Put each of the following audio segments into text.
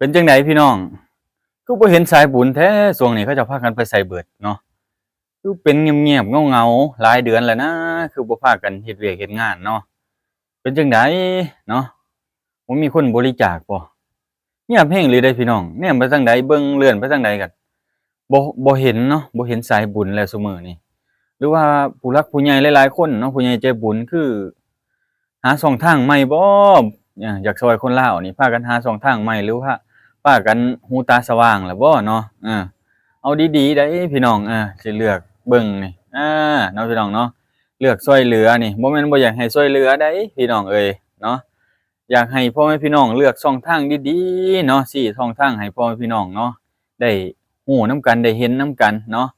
ປັນຈັ່ງໃດພີ່ນ້ອງ? ຄືບໍ່ເຫັນສາຍບຸນແທ້ ຊ່ວງນີ້ເຂົາເຈົ້າພາກັນໄປໃສເບິດເນາະ? ຄືເປັນງຽບໆເຫງົາໆ ຫຼາຍເດືອນແລ້ວນະ ຄືບໍ່ພາກັນເຮັດວຽກເຮັດງານເນາະ? ເປັນຈັ່ງໃດເນາະ? ບໍ່ມີຄົນບໍລິຈາກບໍ່? ງຽບແຮງອີ່ຫຼີເດ້ພີ່ນ້ອງ ແນມໄປທາງໃດ ເບິ່ງເລື່ອນໄປທາງໃດກໍບໍ່ ບໍ່ເຫັນເນາະ ບໍ່ເຫັນສາຍບຸນແລ້ວຊຸມື້ນີ້ ຫຼືວ່າຜູ້ຫຼັກຜູ້ໃຫຍ່ຫຼາຍໆຄົນເນາະ ຜູ້ໃຫຍ່ໃຈບຸນຄືຫາຊ່ອງທາງໃໝ່ບໍ່ ອາ ຢາກຊ່ອຍຄົນລາວນີ້ ພາກັນຫາຊ່ອງທາງໃໝ່ ຫຼືວ່າພາກັນຫູຕາສະຫວ່າງແລ້ວບໍ່ເນາະ? ເອີ ເອົາດີໆໄດ໋ພີ່ນ້ອງ ເອີ ຊິເລືອກເບິ່ງນີ້ ອາ ເນາະພີ່ນ້ອງເນາະ ເລືອກຊ່ວຍເຫຼືອນີ້ ບໍ່ແມ່ນບໍ່ຢາກໃຫ້ຊ່ວຍເຫຼືອໄດ໋ພີ່ນ້ອງເອີຍເນາະ. ຢາກໃຫ້ພໍ່ແມ່ພີ່ນ້ອງເລືອກຊ່ອງທາງດີໆເນາະ ຊີ້ຊ່ອງທາງໃຫ້ພໍ່ແມ່ພີ່ນ້ອງເນາະ ໄດ້ຮູ້ນຳກັນ ໄດ້ເຫັນນຳກັນເນາະ.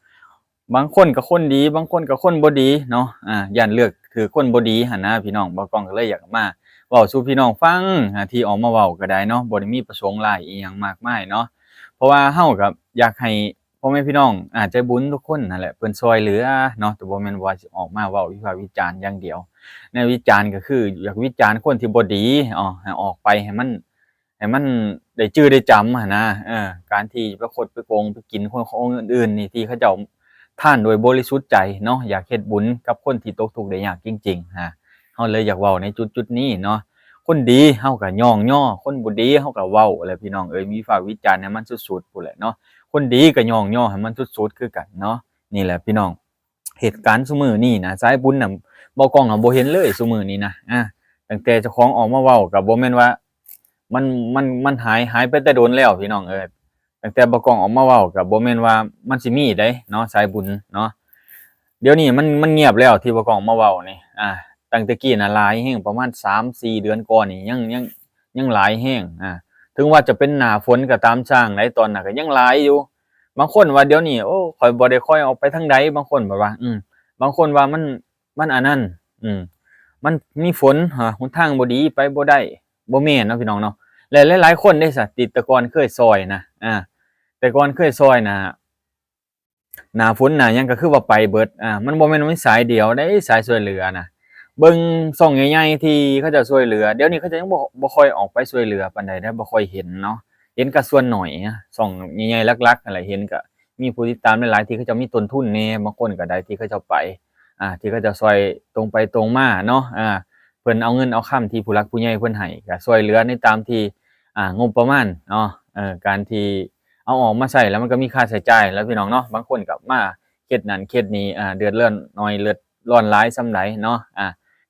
ບາງຄົນກໍຄົນດີ ບາງຄົນກໍຄົນບໍ່ດີເນາະ ອາ ຢ້ານເລືອກຖືກຄົນບໍ່ດີຫັ້ນນະພີ່ນ້ອງ. ບ່າວກ້ອງກໍເລີຍຢາກມາເວົ້າສູ່ພີ່ນ້ອງຟັງ ອາ ທີ່ອອກມາເວົ້າກໍໄດ້ເນາະ ບໍ່ໄດ້ມີປະສົງຮ້າຍອີ່ຫຍັງມາກມາຍເນາະ ເພາະວ່າເຮົາກໍຢາກໃຫ້ ພໍ່ແມ່ພີ່ນ້ອງ ອາ ໃຈບຸນທຸກຄົນຫັ້ນແຫຼະ ເພິ່ນຊ່ວຍເຫຼືອເນາະ ແຕ່ບໍ່ແມ່ນວ່າຊິອອກມາເວົ້າວິພາກວິຈານຢ່າງດຽວ. ແນວວິຈານກໍຄືຢາກວິຈານຄົນທີ່ບໍ່ດີ ເອົາໃຫ້ອອກໄປ ໃຫ້ມັນ ໃຫ້ມັນໄດ້ຈື່ໄດ້ຈຳຫັ້ນນະ. ເອີ ການທີ່ໄປຄົດໄປໂກງໄປກິນຄົນຂອງຄົນອື່ນໆນີ້ ທີ່ເຂົາເຈົ້າທານໂດຍບໍລິສຸດໃຈເນາະ ຢາກເຮັດບຸນກັບຄົນທີ່ຕົກທຸກໄດ້ຍາກຈິງໆ ຮະ ເຮົາເລີຍຢາກເວົ້າໃນຈຸດໆນີ້ເນາະ. ຄົນດີເຮົາກໍຍ້ອງຍໍ ຄົນບໍ່ດີເຮົາກໍເວົ້າແຫຼະພີ່ນ້ອງເອີຍ ວິພາກວິຈານໃຫ້ມັນສຸດໆພຸ້ນແຫຼະເນາະ. ຄົນດີກໍຍ້ອງຍໍໃຫ້ມັນສຸດໆຄືກັນເນາະ. ນີ້ແຫຼະພີ່ນ້ອງ ເຫດການຊຸມື້ນີ້ນະ ສາຍບຸນນະ ບ່າວກ້ອງນະບໍ່ເຫັນເລີຍຊຸມື້ນີ້ນະ. ອາ ຕັ້ງແຕ່ເຈົ້າຂອງອອກມາເວົ້າກໍບໍ່ແມ່ນວ່າ ມັນ ມັນ ມັນຫາຍ ຫາຍໄປແຕ່ດົນແລ້ວພີ່ນ້ອງເອີຍ. ຕັ້ງແຕ່ບ່າວກ້ອງອອກມາເວົ້າກໍບໍ່ແມ່ນວ່າມັນຊິມີໄດ໋ເນາະ ສາຍບຸນເນາະ. ດຽວນີ້ມັນ ມັນງຽບແລ້ວທີ່ບ່າວກ້ອງອອກມາເວົ້ານີ້ ອາ ຕັ້ງແຕ່ກີ້ນະຫຼາຍແຮງ ປະມານສາມສີ່ເດືອນກ່ອນນີ້ ຍັງ ຍັງ ຍັງຫຼາຍແຮງ. ອາ ເຖິງວ່າຈະເປັນໜ້າຝົນກໍຕາມຊ່າງໃດ໋ ຕອນນັ້ນກໍຍັງຫຼາຍຢູ່. ບາງຄົນວ່າດຽວນີ້ ໂອ້ ຂ້ອຍບໍ່ໄດ້ຄ່ອຍອອກໄປທາງໃດ ບາງຄົນແບບວ່າ ອືມ ບາງຄົນວ່າມັນ ມັນອັນນັ້ນ ອືມ ມັນມີຝົນ ຫາ ຫົນທາງບໍ່ດີ ໄປບໍ່ໄດ້ ບໍ່ແມ່ນເນາະພີ່ນ້ອງເນາະ. ແລະ ຫຼາຍໆຄົນເດ້ສະ ທີ່ແຕ່ກ່ອນເຄີຍຊ່ອຍນະ ອາ ແຕ່ກ່ອນເຄີຍຊ່ອຍນະ ໜ້າຝົນໜ້າຫຍັງກໍຄືວ່າໄປເບິດ. ອາ ມັນບໍ່ແມ່ນມີສາຍດຽວໃດ໋ ສາຍຊ່ວຍເຫຼືອນະ. ເບິ່ງຊ່ອງໃຫຍ່ໆທີ່ເຂົາເຈົ້າຊ່ວຍເຫຼືອ ດຽວນີ້ເຂົາເຈົ້າຍັງບໍ່ ບໍ່ຄ່ອຍອອກໄປຊ່ວຍເຫຼືອປານໃດເດ້ ບໍ່ຄ່ອຍເຫັນເນາະ ເຫັນກໍສ່ວນໜ້ອຍ. ອາ ຊ່ອງໃຫຍ່ໆຫຼັກໆຫັ້ນແຫຼະ ເຫັນກໍມີຜູ້ຕິດຕາມຫຼາຍໆ ທີ່ເຂົາເຈົ້າມີຕົ້ນທຶນແດ່ ບາງຄົນກໍໄດ້ທີ່ເຂົາເຈົ້າໄປ ອາ ທີ່ເຂົາເຈົ້າຊ່ອຍຕົງໄປຕົງມາເນາະ. ອາ ເພິ່ນເອົາເງິນເອົາຄຳທີ່ຜູ້ຫຼັກຜູ້ໃຫຍ່ເພິ່ນໃຫ້ ກໍຊ່ວຍເຫຼືອໃນຕາມທີ່ ອ່າ ງົບປະມານເນາະ. ເອີ ການທີ່ເອົາອອກມາໃຊ້ແລ້ວ ມັນກໍມີຄ່າໃຊ້ຈ່າຍແລ້ວພີ່ນ້ອງເນາະ. ບາງຄົນກໍມາເຮັດນັ້ນເຮັດນີ້ ອ່າ ເດືອດຮ້ອນໜ້ອຍ ເດືອດຮ້ອນຫຼາຍສ່ຳໃດເນາະ ອ່າ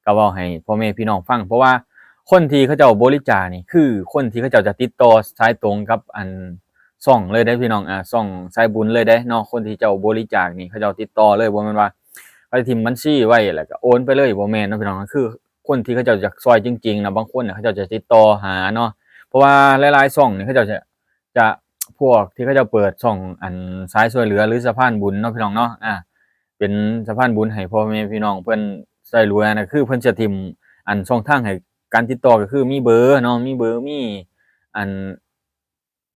ກໍເວົ້າໃຫ້ພໍ່ແມ່ພີ່ນ້ອງຟັງ ເພາະວ່າຄົນທີ່ເຂົາເຈົ້າບໍລິຈາກນີ້ ຄືຄົນທີ່ເຂົາເຈົ້າຈະຕິດຕໍ່ສາຍຕົງກັບ ອັນ ຊ່ອງເລີຍເດ້ພີ່ນ້ອງ ອ່າ ຊ່ອງສາຍບຸນເລີຍເດ້ເນາະ. ຄົນທີ່ເຈົ້າບໍລິຈາກນີ້ ເຂົາເຈົ້າຕິດຕໍ່ເລີຍ ບໍ່ແມ່ນວ່າເຂົາຈະຖິ້ມບັນຊີໄວ້ ແລ້ວກໍໂອນໄປເລີຍ ບໍ່ແມ່ນເນາະພີ່ນ້ອງ. ກໍຄືຄົນທີ່ເຂົາເຈົ້າຢາກຊ່ອຍຈິງໆນະ ບາງຄົນນະ ເຂົາເຈົ້າຈະຕິດຕໍ່ຫາເນາະ ເພາະວ່າຫຼາຍໆຊ່ອງນີ້ ເຂົາເຈົ້າຈະ ຈະ ພວກທີ່ເຂົາເຈົ້າເປີດຊ່ອງ ອັນ ສາຍຊ່ວຍເຫຼືອ ຫຼື ສະພານບຸນເນາະພີ່ນ້ອງເນາະ ອ່າ ເປັນສະພານບຸນໃຫ້ພໍ່ແມ່ພີ່ນ້ອງເພິ່ນຊ່ວຍເຫຼືອນະ ຄືເພິ່ນຈະຖິ້ມ ອັນ ຊ່ອງທາງໃຫ້ການຕິດຕໍ່ ກໍຄືມີເບີເນາະ ມີເບີ ມີ ອັນ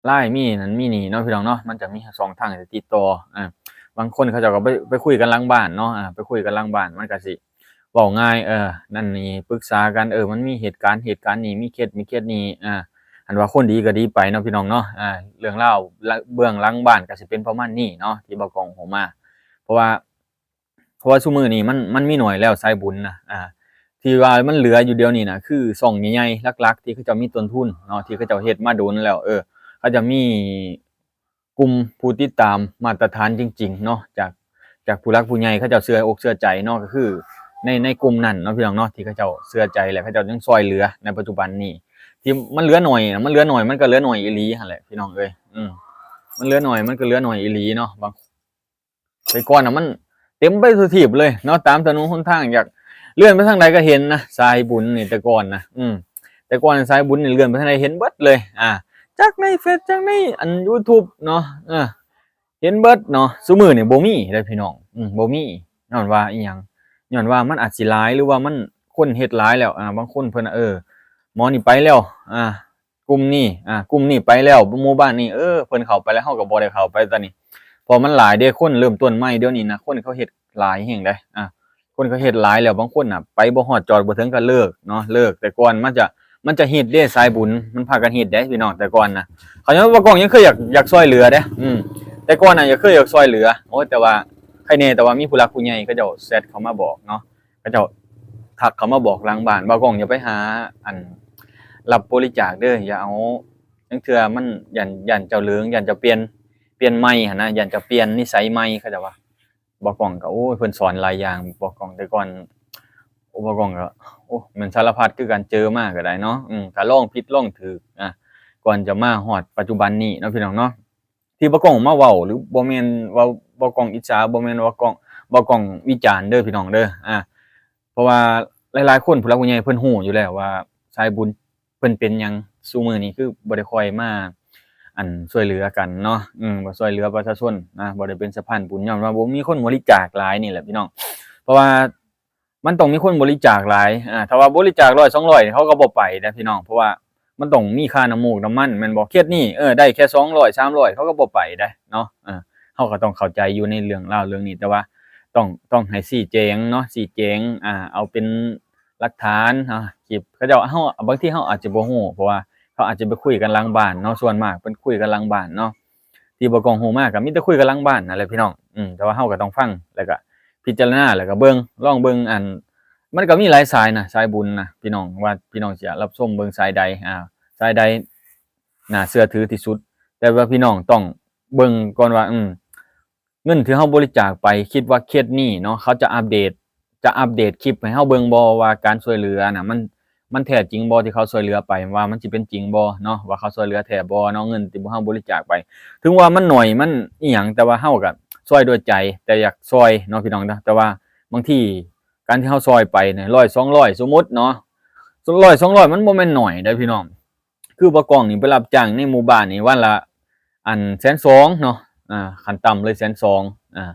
ລາຍ ມີນັ້ນມີນີ້ເນາະພີ່ນ້ອງເນາະ ມັນຈະມີຊ່ອງທາງໃຫ້ຕິດຕໍ່. ອ່າ ບາງຄົນເຂົາເຈົ້າກໍໄປ ໄປຄຸຍກັນຫຼັງບ້ານເນາະ ອ່າ ໄປຄຸຍກັນຫຼັງບ້ານ ມັນກໍຊິເວົ້າງ່າຍ ເອີ ນັ້ນນີ້ ປຶກສາກັນ ເອີ ມັນມີເຫດການ ເຫດການນີ້ ມີເຄສ ມີເຄສນີ້ ອ່າ ອັນວ່າຄົນດີກໍດີໄປເນາະພີ່ນ້ອງເນາະ. ອ່າ ເລື່ອງລາວເບື້ອງຫຼັງບ້ານກໍຊິເປັນປະມານນີ້ເນາະ ທີ່ບ່າວກ້ອງເວົ້າມາ ເພາະວ່າ ເພາະວ່າຊຸມື້ນີ້ມັນ ມັນມີໜ້ອຍແລ້ວສາຍບຸນນະ ອ່າ ທີ່ວ່າມັນເຫຼືອຢູ່ດຽວນີ້ນະ ຄືຊ່ອງໃຫຍ່ໆຫຼັກໆ ທີ່ເຂົາເຈົ້າມີຕົ້ນທຶນເນາະ ທີ່ເຂົາເຈົ້າເຮັດມາດົນແລ້ວ ເອີ ເຂົາເຈົ້າມີກຸ່ມຜູ້ຕິດຕາມມາດຕະຖານຈິງໆເນາະ ຈາກ ຈາກຜູ້ຫຼັກຜູ້ໃຫຍ່ເຂົາເຈົ້າເຊື່ອອົກເຊື່ອໃຈເນາະ ກໍຄືໃນ ໃນກຸ່ມນັ້ນເນາະພີ່ນ້ອງເນາະ ທີ່ເຂົາເຈົ້າເຊື່ອໃຈ ແລະ ເຂົາເຈົ້າຍັງຊ່ວຍເຫຼືອໃນປັດຈຸບັນນີ້ ທີ່ມັນເຫຼືອໜ້ອຍນະ ມັນເຫຼືອໜ້ອຍ ມັນກໍເຫຼືອໜ້ອຍອີ່ຫຼີຫັ້ນແຫຼະພີ່ນ້ອງເອີຍ ອືມ ມັນເຫຼືອໜ້ອຍ ມັນກໍເຫຼືອໜ້ອຍອີ່ຫຼີເນາະ ບາງ ແຕ່ກ່ອນນະມັນເຕັມໄປທົ່ວທີບເລີຍເນາະ ຕາມຖະໜົນຫົນທາງ ຢາກເລື່ອນໄປທາງໃດກໍເຫັນນະ ສາຍບຸນນີ້ແຕ່ກ່ອນນະ ອືມ ແຕ່ກ່ອນສາຍບຸນນີ້ເລື່ອນໄປທາງໃດເຫັນເບິດເລີຍ ອ່າ ຈາກໃນເຟສ ຈາກໃນ ອັນ ຢູທູບເນາະ ເອີ ເຫັນເບິດເນາະ. ຊຸມື້ນີ້ບໍ່ມີເດ້ພີ່ນ້ອງ ອືມ ບໍ່ມີ ຍ້ອນວ່າອີ່ຫຍັງ ຍ້ອນວ່າມັນອາດຊິຫຼາຍ ຫຼືວ່າມັນ ຄົນເຮັດຫຼາຍແລ້ວ ອ່າ ບາງຄົນເພິ່ນ ເອີ ໝໍນີ້ໄປແລ້ວ ອ່າ ກຸ່ມນີ້ ອ່າ ກຸ່ມນີ້ໄປແລ້ວ ໝູ່ບ້ານນີ້ ເອີ ເພິ່ນເຂົ້າໄປແລ້ວ ເຮົາກໍບໍ່ໄດ້ເຂົ້າໄປຕອນນີ້ ເພາະມັນຫຼາຍເດ້ ຄົນເລີ່ມຕົ້ນໃໝ່ດຽວນີ້ນະ ຄົນເຂົາເຮັດຫຼາຍແຮງໃດ໋ ອ່າ ຄົນເຂົາເຮັດຫຼາຍແລ້ວ ບາງຄົນນະໄປບໍ່ຮອດ ຈອດບໍ່ເຖິງກໍເລີກເນາະ ເລີກ. ແຕ່ກ່ອນມັນຈະ ມັນຈະຮິດເດ້ ສາຍບຸນ ມັນພາກັນຮິດເດ້ພີ່ນ້ອງ. ແຕ່ກ່ອນນະ ເຂົາຍັງ ບ່າວກ້ອງຍັງເຄີຍຢາກ ຢາກຊ່ອຍເຫຼືອເດ້ ອືມ ແຕ່ກ່ອນນະ ຢາກ ເຄີຍຢາກຊ່ອຍເຫຼືອ. ໂອ້ຍ ແຕ່ວ່າໃຄແນ່ ແຕ່ວ່າມີຜູ້ຫຼັກຜູ້ໃຫຍ່ເຂົາເຈົ້າແຊັດເຂົ້າມາບອກເນາະ ເຂົາເຈົ້າທັກເຂົ້າມາບອກຫຼັງບ້ານ ບ່າວກ້ອງຢ່າໄປຫາ ອັນ ຮັບບໍລິຈາກເດີ ຢ່າເອົາ ລາງເທື່ອມັນ ຢ້ານ ຢ້ານເຈົ້າເຫຼີງ ຢ້ານເຈົ້າປ່ຽນ ປ່ຽນໃໝ່ຫັ້ນນະ ຢ້ານເຈົ້າປ່ຽນນິໄສໃໝ່ ເຂົາເຈົ້າວ່າ. ບ່າວກ້ອງກໍ ໂອ້ຍ ເພິ່ນສອນຫຼາຍຢ່າງ ບ່າວກ້ອງແຕ່ກ່ອນ ໂອ້ ບ່າວກ້ອງກໍ ໂອ້ ແມ່ນສາລະພັດຄືກັນ ເຈີມາກໍໄດ້ເນາະ ອືມ ກໍລອງຜິດລອງຖືກ ອ່າ ກ່ອນຈະມາຮອດປັດຈຸບັນນີ້ເນາະ ພີ່ນ້ອງເນາະ. ທີ່ບ່າວກ້ອງມາເວົ້າ ຫຼື ບໍ່ແມ່ນວ່າບ່າວກ້ອງອິດສາ ບໍ່ແມ່ນວ່າກ້ອງ ບ່າວກ້ອງວິຈານເດີ ພີ່ນ້ອງເດີ ອ່າ ເພາະວ່າຫຼາຍໆຄົນ ຜູ້ຫຼັກຜູ້ໃຫຍ່ເພິ່ນຮູ້ຢູ່ແລ້ວວ່າ ສາຍບຸນເພິ່ນເປັນຫຍັງ ຊຸມື້ນີ້ຄືບໍ່ໄດ້ຄ່ອຍມາ ອັນ ຊ່ວຍເຫຼືອກັນເນາະ ອືມ ບໍ່ຊ່ວຍເຫຼືອປະຊາຊົນນະ ບໍ່ໄດ້ເປັນສະພານບຸນ ຍ້ອນວ່າບໍ່ມີຄົນບໍລິຈາກຫຼາຍນີ້ແຫຼະ ພີ່ນ້ອງ. ເພາະວ່າມັນຕ້ອງມີຄົນບໍລິຈາກຫຼາຍ ອ່າ ຖ້າວ່າບໍລິຈາກຮ້ອຍສອງຮ້ອຍ ເຂົາກໍບໍ່ໄປເດ້ ພີ່ນ້ອງ ເພາະວ່າ ມັນຕ້ອງມີຄ່ານ້ຳມູກນ້ຳມັນແມ່ນບໍ່? ເຂດນີ້ ເອີ ໄດ້ແຄ່ສອງຮ້ອຍ ສາມຮ້ອຍ ເຂົາກໍບໍ່ໄປໄດ້ເນາະ. ເອີ ເຮົາກໍຕ້ອງເຂົ້າໃຈຢູ່ໃນເລື່ອງລາວເລື່ອງນີ້ ແຕ່ວ່າຕ້ອງ ຕ້ອງໃຫ້ຊີ້ແຈງເນາະ ຊີ້ແຈງ ອ່າ ເອົາເປັນຫຼັກຖານ ອ່າ ຄລິບເຂົາເຈົ້າ ເຮົາ ບາງທີເຮົາອາດຈະບໍ່ຮູ້ ເພາະວ່າເຂົາອາດຈະໄປຄຸຍກັນຫຼັງບ້ານເນາະ ສ່ວນມາກເພິ່ນຄຸຍກັນຫຼັງບ້ານເນາະ. ທີ່ບ່າວກ້ອງຮູ້ມາກໍມີແຕ່ຄຸຍກັນຫຼັງບ້ານນັ້ນແຫຼະ ພີ່ນ້ອງ ອືມ ແຕ່ວ່າເຮົາກໍຕ້ອງຟັງ ແລ້ວກໍພິຈາລະນາ ແລ້ວກໍເບິ່ງ ລອງເບິ່ງ ອັນ ມັນກໍມີຫຼາຍສາຍນະ ສາຍບຸນນະ ພີ່ນ້ອງ ວ່າພີ່ນ້ອງຊິຮັບຊົມເບິ່ງສາຍໃດ ອ່າ ສາຍໃດໜ້າເຊື່ອຖືທີ່ສຸດ. ແຕ່ວ່າພີ່ນ້ອງຕ້ອງເບິ່ງກ່ອນວ່າ ອືມ ເງິນທີ່ເຮົາບໍລິຈາກໄປ ຄິດວ່າເຂດນີ້ເນາະ ເຂົາຈະອັບເດດ ຈະອັບເດດຄລິບໃຫ້ເຮົາເບິ່ງບໍ່ ວ່າການຊ່ວຍເຫຼືອນະ ມັນ ມັນແທ້ຈິງບໍ່ ທີ່ເຂົາຊ່ວຍເຫຼືອໄປ ວ່າມັນຊິເປັນຈິງບໍ່ເນາະ ວ່າເຂົາຊ່ວຍເຫຼືອແທ້ບໍ່ເນາະ. ເງິນທີ່ພວກເຮົາບໍລິຈາກໄປ ເຖິງວ່າມັນໜ້ອຍ ມັນອີ່ຫຍັງ ແຕ່ວ່າເຮົາກໍຊ່ອຍດ້ວຍໃຈ ແຕ່ຢາກຊ່ອຍເນາະ ພີ່ນ້ອງເນາະ. ແຕ່ວ່າບາງທີການທີ່ເຮົາຊ່ອຍໄປນີ້ ຮ້ອຍສອງຮ້ອຍ ສົມມຸດເນາະ ຮ້ອຍສອງຮ້ອຍ ມັນບໍ່ແມ່ນໜ້ອຍເດ້ ພີ່ນ້ອງ. ຄືບ່າວກ້ອງນີ້ໄປຮັບຈ້າງໃນໝູ່ບ້ານນີ້ ວັນລະ ອັນ ແສນສອງເນາະ ອ່າ ຂັ້ນຕ່ຳເລີຍ ແສນສອງ ອ່າ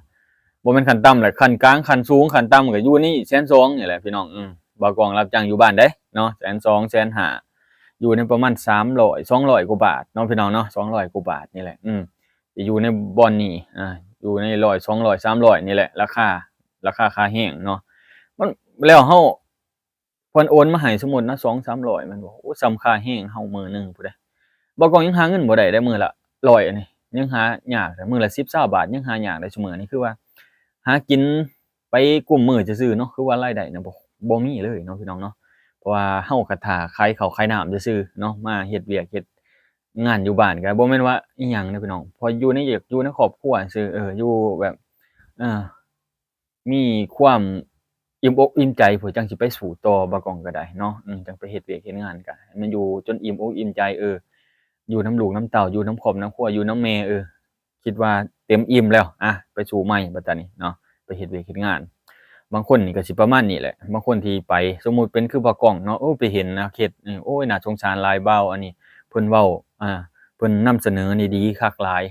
ບໍ່ແມ່ນຂັ້ນຕ່ຳແຫຼະ ຂັ້ນກາງ ຂັ້ນສູງ ຂັ້ນຕ່ຳກໍຢູ່ໃນແສນສອງນີ້ແຫຼະ ພີ່ນ້ອງ. ອືມ ບ່າວກ້ອງຮັບຈ້າງຢູ່ບ້ານເດ້ເນາະ ແສນສອງ ແສນຫ້າ ຢູ່ໃນປະມານສາມຮ້ອຍ ສອງຮ້ອຍກວ່າບາດເນາະ ພີ່ນ້ອງເນາະ ສອງຮ້ອຍກວ່າບາດນີ້ແຫຼະ. ອືມ ຢູ່ໃນບ່ອນນີ້ ອ່າ ຢູ່ໃນຮ້ອຍ ສອງຮ້ອຍ ສາມຮ້ອຍນີ້ແຫຼະ ລາຄາ ລາຄາຄ່າແຮງເນາະ. ມັນ ແລ້ວເຮົາ ເພິ່ນໂອນມາໃຫ້ ສົມມຸດນະ ສອງສາມຮ້ອຍ ແມ່ນບໍ່? ໂອ້ ສ່ຳຄ່າແຮງເຮົາມື້ໜຶ່ງພຸ້ນເດ້. ບ່າວກ້ອງຍັງຫາເງິນບໍ່ໄດ້ເດ້ ມື້ລະຮ້ອຍ ອັນນີ້ຍັງຫາຍາກເດ້ ມື້ລະສິບ ຊາວບາດ ຍັງຫາຍາກເດ້ຊຸມື້ນີ້. ຄືວ່າຫາກິນໄປກຸ້ມມື້ຊື່ໆເນາະ ຄືວ່າລາຍໄດ້ນະ ບໍ່ ບໍ່ມີເລີຍເນາະ ພີ່ນ້ອງເນາະ. ເພາະວ່າເຮົາກໍຖ້າຂາຍເຂົ້າຂາຍນ້ຳຊື່ໆເນາະ ມາເຮັດວຽກເຮັດງານຢູ່ບ້ານ ກໍບໍ່ແມ່ນວ່າອີ່ຫຍັງເດ້ ພີ່ນ້ອງ. ເພາະຢູ່ໃນ ຢູ່ໃນຄອບຄົວຊື່ ເອີ ຢູ່ແບບ ເອີ ມີຄວາມອີ່ມອົກອີ່ມໃຈພຸ້ນ ຈັ່ງຊິໄປສູ້ຕໍ່ ບ່າວກ້ອງກໍໄດ້ເນາະ ອືມ ຈັ່ງໄປເຮັດວຽກເຮັດງານ ກໍໃຫ້ມັນຢູ່ຈົນອີ່ມອົກອີ່ມໃຈ ເອີ ຢູ່ນຳລູກນຳເຕົ້າ ຢູ່ນຳຄອບນຳຄົວ ຢູ່ນຳແມ່ ເອີ ຄິດວ່າເຕັມອີ່ມແລ້ວ ອ່າ ໄປສູ້ໃໝ່ບັດຕານີ້ເນາະ ໄປເຮັດວຽກເຮັດງານ. ບາງຄົນນີ້ກໍຊິປະມານນີ້ແຫຼະ ບາງຄົນທີ່ໄປ ສົມມຸດເປັນຄືບ່າວກ້ອງເນາະ ໂອ້ ໄປເຫັນນະ ເຮັດ ໂອ້ຍ ໜ້າສົງສານຫຼາຍ ບ່າວ ອັນນີ້ເພິ່ນເວົ້າ ອ່າ ເພິ່ນນຳສະເໜີນີ້ດີຄັກຫຼາຍ.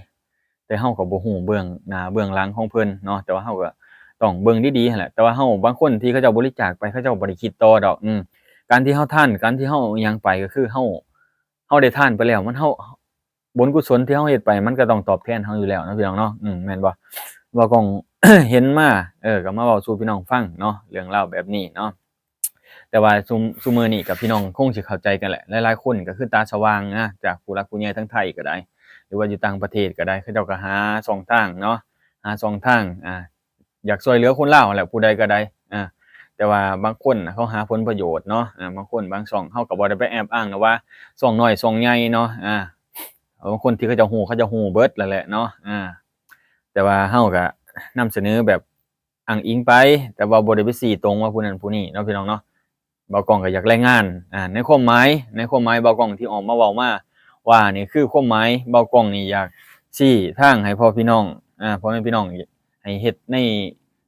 ແຕ່ເຮົາກໍບໍ່ຮູ້ເບື້ອງໜ້າເບື້ອງຫຼັງຂອງເພິ່ນເນາະ ແຕ່ວ່າເຮົາກໍຕ້ອງເບິ່ງດີໆຫັ້ນແຫຼະ. ແຕ່ວ່າເຮົາ ບາງຄົນທີ່ເຂົາເຈົ້າບໍລິຈາກໄປ ເຂົາເຈົ້າບໍ່ໄດ້ຄິດຕໍ່ດອກ ອືມ ການທີ່ເຮົາທານ ການທີ່ເຮົາຫຍັງໄປ ກໍຄືເຮົາ ເຮົາໄດ້ທານໄປແລ້ວ ມັນ ເຮົາ ບຸນກຸສົນທີ່ເຮົາເຮັດໄປ ມັນກໍຕ້ອງຕອບແທນເຮົາຢູ່ແລ້ວເນາະ ພີ່ນ້ອງເນາະ ອືມ ແມ່ນບໍ່? ເວົ້າຂອງ ເຫັນມາ ເອີ ກໍມາເວົ້າສູ່ພີ່ນ້ອງຟັງເນາະ ເລື່ອງລາວແບບນີ້ເນາະ. ແຕ່ວ່າຊຸ ຊຸມື້ນີ້ກໍພີ່ນ້ອງຄົງຊິເຂົ້າໃຈກັນແຫຼະ ຫຼາຍໆຄົນກໍຄືຕາສະຫວ່າງນະ ຈາກຜູ້ຫຼັກຜູ້ໃຫຍ່ທາງໄທກໍໄດ້ ຫຼືວ່າຢູ່ຕ່າງປະເທດກໍໄດ້ ເຂົາເຈົ້າກໍຫາຊ່ອງທາງເນາະ ຫາຊ່ອງທາງ ອ່າ ຢາກຊ່ວຍເຫຼືອຄົນລາວຫັ້ນແຫຼະ ຜູ້ໃດກໍໄດ້ ອ່າ ແຕ່ວ່າບາງຄົນນະ ເຂົາຫາຜົນປະໂຫຍດເນາະ ອ່າ ບາງຄົນບາງຊ່ອງ ເຮົາກໍບໍ່ໄດ້ໄປແອບອ້າງນະວ່າຊ່ອງນ້ອຍຊ່ອງໃຫຍ່ເນາະ ອ່າ ບາງຄົນທີ່ເຂົາເຈົ້າຮູ້ ເຂົາເຈົ້າຮູ້ເບິດແລ້ວແຫຼະເນາະ ອ່າ ແຕ່ວ່າເຮົາກໍນຳສະເໜີແບບ ອ້າງອີງໄປ ແຕ່ວ່າບໍ່ໄດ້ໄປຊີ້ຕົງວ່າຜູ້ນັ້ນຜູ້ນີ້ເນາະ ພີ່ນ້ອງເນາະ. ບ່າວກ້ອງກໍຢາກລາຍງານ ອ່າ ໃນຄວາມໝາຍ ໃນຄວາມໝາຍບ່າວກ້ອງທີ່ອອກມາເວົ້າມາວ່ານີ້ ຄືຄວາມໝາຍບ່າວກ້ອງນີ້ຢາກຊີ້ທາງໃຫ້ພໍ່ພີ່ນ້ອງ ອ່າ ພໍ່ແມ່ພີ່ນ້ອງ ໃຫ້ເຮັດໃນ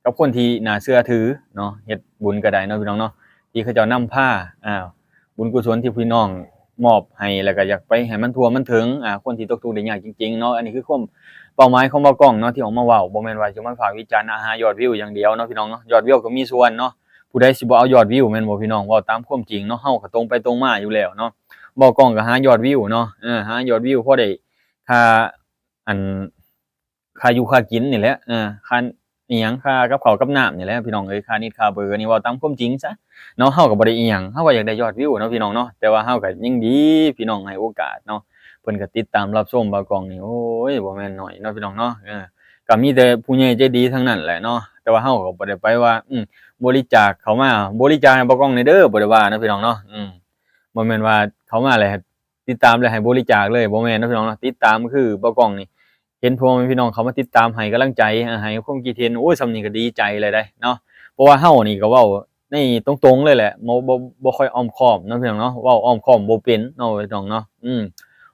ກັບຄົນທີ່ໜ້າເຊື່ອຖືເນາະ ເຮັດບຸນກໍໄດ້ເນາະ ພີ່ນ້ອງເນາະ ທີ່ເຂົາເຈົ້ານຳພາ ອ່າ ບຸນກຸສົນທີ່ພີ່ນ້ອງມອບໃຫ້ ແລ້ວກໍຢາກໄປໃຫ້ມັນທົ່ວມັນເຖິງ ອ່າ ຄົນທີ່ຕົກທຸກໄດ້ຍາກຈິງໆເນາະ. ອັນນີ້ຄືຄວາມເປົ້າໝາຍຂອງບ່າວກ້ອງເນາະ ທີ່ອອກມາເວົ້າ ບໍ່ແມ່ນວ່າຈະມາພາກວິຈານຫາຍອດວິວຢ່າງດຽວເນາະ ພີ່ນ້ອງເນາະ ຍອດວິວກໍມີສ່ວນເນາະ. ຜູ້ໃດຊິບໍ່ເອົາຍອດວິວແມ່ນບໍ່ ພີ່ນ້ອງ? ເວົ້າຕາມຄວາມຈິງເນາະ ເຮົາກໍຕົງໄປຕົງມາຢູ່ແລ້ວເນາະ. ບ່າວກ້ອງກໍຫາຍອດວິວເນາະ ເອີ ຫາຍອດວິວພໍໄດ້ຄ່າ ອັນ ຄ່າຢູ່ຄ່າກິນນີ້ແຫຼະ ເອີ ຄ່າ ອີ່ຫຍັງ ຄ່າກັບເຂົ້າກັບນ້ຳນີ້ແຫຼະພີ່ນ້ອງເອີຍ, ຄ່າເນັດຄ່າເບີນີ້ ເວົ້າຕາມຄວາມຈິງຊະເນາະ. ເຮົາກໍບໍ່ໄດ້ອີ່ຫຍັງ, ເຮົາກໍຢາກໄດ້ຍອດວິວເນາະພີ່ນ້ອງເນາະ, ແຕ່ວ່າເຮົາກໍຍັງດີ ພີ່ນ້ອງໃຫ້ໂອກາດເນາະ, ເພິ່ນກໍຕິດຕາມຮັບຊົມບ່າວກ້ອງນີ້ ໂອ້ຍ ບໍ່ແມ່ນໜ້ອຍເນາະພີ່ນ້ອງເນາະ. ເອີ ກໍມີແຕ່ຜູ້ໃຫຍ່ໃຈດີທັງນັ້ນແຫຼະເນາະ, ແຕ່ວ່າເຮົາກໍບໍ່ໄດ້ໄປວ່າ ອືມ ບໍລິຈາກເຂົ້າມາ ບໍລິຈາກໃຫ້ບ່າວກ້ອງແດ່ເດີ ບໍ່ໄດ້ວ່າເນາະພີ່ນ້ອງເນາະ. ອືມ ບໍ່ແມ່ນວ່າເຂົ້າມາແລ້ວ ຕິດຕາມແລ້ວໃຫ້ບໍລິຈາກເລີຍ ບໍ່ແມ່ນເນາະພີ່ນ້ອງເນາະ. ຕິດຕາມຄືບ່າວກ້ອງນີ້ ເຫັນພໍ່ແມ່ພີ່ນ້ອງເຂົ້າມາຕິດຕາມ ໃຫ້ກຳລັງໃຈ ໃຫ້ຄວາມຄິດເຫັນ ໂອ້ຍ ສ່ຳນີ້ກໍດີໃຈແລ້ວເດ້ເນາະ. ເພາະວ່າເຮົານີ້ກໍເວົ້າໃນຕົງໆເລີຍແຫຼະ ບໍ່ ບໍ່ ບໍ່ຄ່ອຍອ້ອມຄ້ອມເນາະພີ່ນ້ອງເນາະ, ເວົ້າອ້ອມຄ້ອມບໍ່ເປັນເນາະພີ່ນ້ອງເນາະ. ອືມ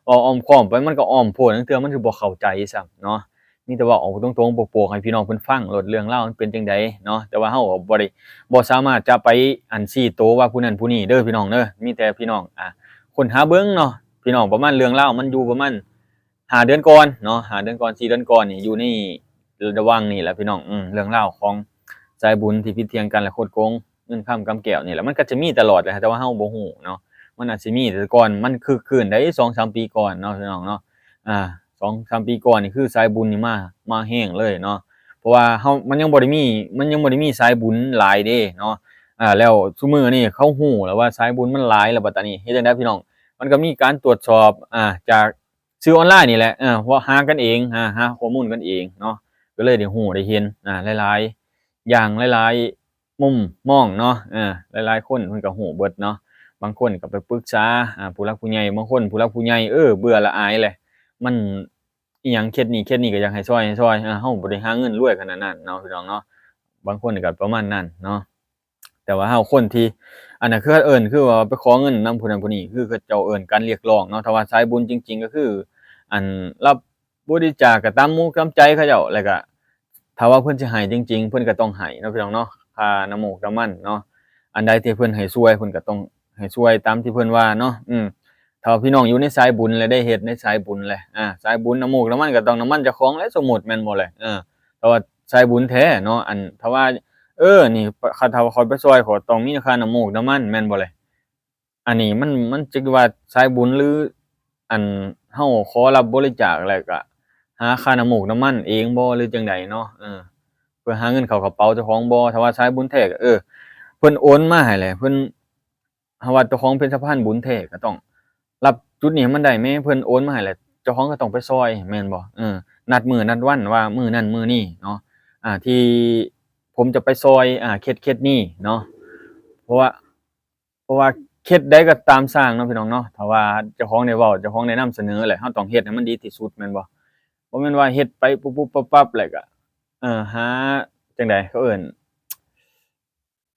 ເວົ້າອ້ອມຄ້ອມໄປມັນກໍອ້ອມໂພດ ລາງເທື່ອມັນຄືບໍ່ເຂົ້າໃຈຊ້ຳເນາະ. ມີແຕ່ເວົ້າອອກຕົງໆ ໂປກໆ ໃຫ້ພີ່ນ້ອງເພິ່ນຟັງໂລດ ເລື່ອງລາວມັນເປັນຈັ່ງໃດເນາະ. ແຕ່ວ່າເຮົາກໍບໍ່ໄດ້ ບໍ່ສາມາດຈະໄປ ອັນ ຊີ້ໂຕວ່າຜູ້ນັ້ນຜູ້ນີ້ເດີພີ່ນ້ອງເດີ, ມີແຕ່ພີ່ນ້ອງ ອ່າ ຄົ້ນຫາເບິ່ງເນາະພີ່ນ້ອງ. ປະມານເລື່ອງລາວມັນຢູ່ປະມານຫ້າເດືອນກ່ອນເນາະ, ຫ້າເດືອນກ່ອນ ສີ່ເດືອນກ່ອນນີ້ ຢູ່ໃນລະຫວ່າງນີ້ແຫຼະພີ່ນ້ອງ. ອືມ ເລື່ອງລາວຂອງສາຍບຸນທີ່ຜິດຖຽງກັນ ແລະ ຄົດໂກງເງິນຄຳກຳແກ້ວນີ້ແຫຼະ, ມັນກໍຈະມີຕະຫຼອດແຫຼະ ແຕ່ວ່າເຮົາບໍ່ຮູ້ເນາະ. ມັນອາດຊິມີ ແຕ່ກ່ອນມັນຄຶກຄື້ນໄດ໋ ສອງສາມປີກ່ອນເນາະພີ່ນ້ອງເນາະ. ອ່າ ສອງສາມປີກ່ອນນີ້ ຄືສາຍບຸນນີ້ມາ ມາແຮງເລີຍເນາະ, ເພາະວ່າເຮົາ ມັນຍັງບໍ່ໄດ້ມີ ມັນຍັງບໍ່ໄດ້ມີສາຍບຸນຫຼາຍເດ້ເນາະ. ອ່າ ແລ້ວຊຸມື້ນີ້ເຂົາຮູ້ແລ້ວວ່າສາຍບຸນມັນຫຼາຍແລ້ວ ບັດຕານີ້ເຮັດຈັ່ງໃດພີ່ນ້ອງ? ມັນກໍມີການຕວດສອບ ອ່າ ຈາກສື່ອອນລາຍນີ້ແຫຼະ ເອີ ເວົ້າຫາກັນເອງ ຫາ ຫາຂໍ້ມູນກັນເອງເນາະ, ກໍເລີຍໄດ້ຮູ້ໄດ້ເຫັນ ອ່າ ຫຼາຍໆຢ່າງ ຫຼາຍໆມຸມມອງເນາະ. ເອີ ຫຼາຍໆຄົນເພິ່ນກໍຮູ້ເບິດເນາະ, ບາງຄົນກໍໄປປຶກສາ ອ່າ ຜູ້ຫຼັກຜູ້ໃຫຍ່, ບາງຄົນຜູ້ຫຼັກຜູ້ໃຫຍ່ ເອີ ເບື່ອລະອາຍແຫຼະ ມັນ ອີ່ຫຍັງເຂດນີ້ ເຂດນີ້ກໍຢາກໃຫ້ຊ່ອຍ ໃຫ້ຊ່ອຍ ເຮົາບໍ່ໄດ້ຫາເງິນລວຍຂະໜາດນັ້ນເນາະ ພີ່ນ້ອງເນາະ. ບາງຄົນກໍປະມານນັ້ນເນາະ, ແຕ່ວ່າເຮົາຄົນທີ່ ອັນນັ້ນຄືເອີ້ນ ຄືວ່າໄປຂໍເງິນນຳຜູ້ນັ້ນຜູ້ນີ້ ຄືເຂົາເຈົ້າເອີ້ນການຮຽກຮ້ອງເນາະ. ຖ້າວ່າສາຍບຸນຈິງໆ ກໍຄື ອັນ ຮັບບໍລິຈາກກໍຕາມມຸກຕາມໃຈເຂົາເຈົ້າ ແລ້ວກໍ ຖ້າວ່າເພິ່ນຊິໃຫ້ຈິງໆ ເພິ່ນກໍຕ້ອງໃຫ້ເນາະ ພີ່ນ້ອງເນາະ, ຄ່ານ້ຳມູກນ້ຳມັນເນາະ. ອັນໃດທີ່ເພິ່ນໃຫ້ຊ່ວຍ ເພິ່ນກໍຕ້ອງໃຫ້ຊ່ວຍຕາມທີ່ເພິ່ນວ່າເນາະ. ອືມ ຖ້າວ່າພີ່ນ້ອງຢູ່ໃນສາຍບຸນ ແລະ ໄດ້ເຮັດໃນສາຍບຸນແຫຼະ ອ່າ ສາຍບຸນ ນ້ຳມູກນ້ຳມັນກໍຕ້ອງນ້ຳມັນເຈົ້າຂອງແຫຼະ ສົມມຸດແມ່ນບໍ່ແຫຼະ. ເອີ ຖ້າວ່າສາຍບຸນແທ້ເນາະ ອັນ ຖ້າວ່າ ເອີ ນີ້ ຂ້າ ຖ້າວ່າຂ້ອຍໄປຊ່ອຍ ຂ້ອຍຕ້ອງມີຄ່ານ້ຳມູກນ້ຳມັນແມ່ນບໍ່ແຫຼະ? ອັນນີ້ມັນ ມັນຈັກວ່າສາຍບຸນ ຫຼື ອັນ ເຮົາຂໍຮັບບໍລິຈາກ ແລ້ວກະຫາຄ່ານ້ຳມູກນ້ຳມັນເອງບໍ່ ຫຼື ຈັ່ງໃດເນາະ. ເອີ ເພື່ອຫາເງິນເຂົ້າກະເປົາເຈົ້າຂອງບໍ່? ຖ້າວ່າສາຍບຸນແທ້ກະ ເອີ ເພິ່ນໂອນມາໃຫ້ແຫຼະ ເພິ່ນ ຖ້າວ່າເຈົ້າຂອງເປັນສະພານບຸນແທ້ກະຕ້ອງ ຮັບຈຸດນີ້ໃຫ້ມັນໄດ້ແມ້ ເພິ່ນໂອນມາໃຫ້ແລ້ວ ເຈົ້າຂອງກໍຕ້ອງໄປຊ່ອຍແມ່ນບໍ່? ເອີ ນັດມື້ນັດວັນວ່າມື້ນັ້ນມື້ນີ້ເນາະ ອ່າ ທີ່ຜົມຈະໄປຊ່ອຍ ອ່າ ເຂດ ເຂດນີ້ເນາະ. ເພາະວ່າ ເພາະວ່າເຂດໃດກໍຕາມຊ່າງເນາະ ພີ່ນ້ອງເນາະ, ຖ້າວ່າເຈົ້າຂອງໄດ້ເວົ້າ ເຈົ້າຂອງໄດ້ນຳສະເໜີແລ້ວ ເຮົາຕ້ອງເຮັດໃຫ້ມັນດີທີ່ສຸດແມ່ນບໍ່? ບໍ່ແມ່ນວ່າເຮັດໄປປຸບໆປັບໆ ແລ້ວກໍ ເອີ ຫາ ຈັ່ງໃດ ເຂົາເອີ້ນ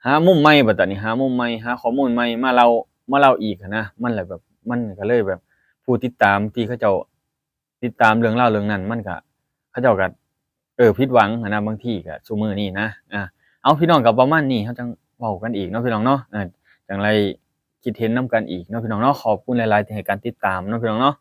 ຫາມຸມໃໝ່ ບັດຕານີ້ ຫາມຸມໃໝ່ ຫາຂໍ້ມູນໃໝ່ມາເລົ່າ ມາເລົ່າອີກຫັ້ນນະ. ມັນລະແບບ ມັນກໍເລີຍແບບ ຜູ້ຕິດຕາມທີ່ເຂົາເຈົ້າຕິດຕາມເລື່ອງລາວເລື່ອງນັ້ນ ມັນກະ ເຂົາເຈົ້າກະ ເອີ ຜິດຫວັງຫັ້ນນະ ບາງທີກະ ຊຸມື້ນີ້ນະ. ອ່າ ເອົາ ພີ່ນ້ອງ ກໍປະມານນີ້ ເຮົາຈັ່ງເວົ້າກັນອີກເນາະ ພີ່ນ້ອງເນາະ. ອ່າ ຈັ່ງໄດ້ຄິດເຫັນນຳກັນອີກເນາະ ພີ່ນ້ອງເນາະ. ຂອບຄຸນຫຼາຍໆທີ່ໃຫ້ການຕິດຕາມເນາະ ພີ່ນ້ອງເນາະ.